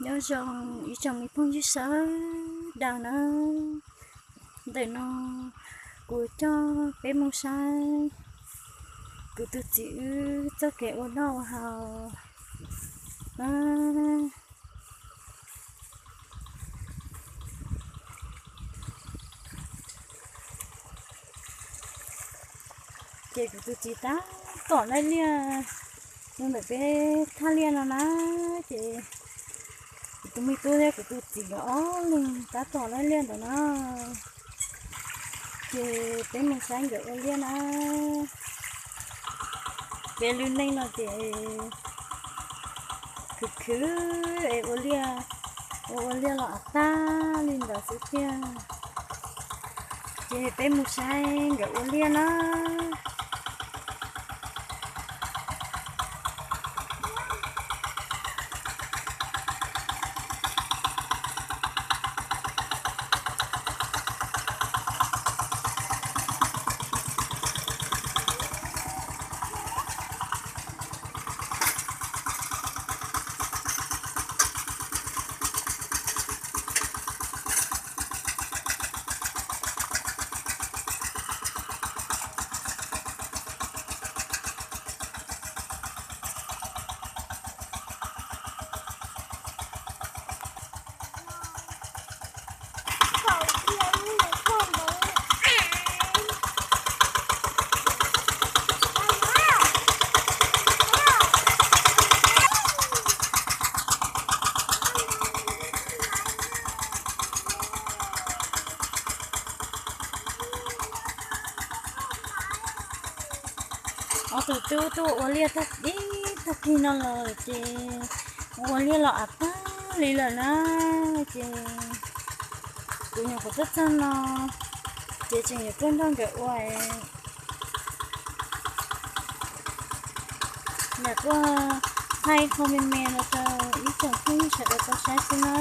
Nyob zoo ib tsoom me phooj ywg sawv daws na, ntawm no kuv coj peb mus saib kuv tus txiv wb txoj kev ua noj ua haus na. Ces kuv tus txiv tab tom laij liaj rau ntawm peb thaj liaj no na, ces kuv tus me tub thiab kuv tus txiv nkawd ob leeg tab tom laij liaj ntawm no. Ces peb mus saib nkawd ua liaj na. Peb lub neej no ces khwv khwv es ua liaj, ua ua liaj los av tag li ntawd xwb tiag. Ces peb mus saib nkawd ua liaj na. Ob tug tub tuaj ua liaj tag ib tag kis no lawm ces ua liaj los av tag li lawm na. Ces kuv nyuam qhuav tuaj txog no ces tseem yuav tuaj nrog nkawd ua, nkawd tuaj thaij qho me me no rau ib tsoom phooj ywg sawv daws tau saib xwb na.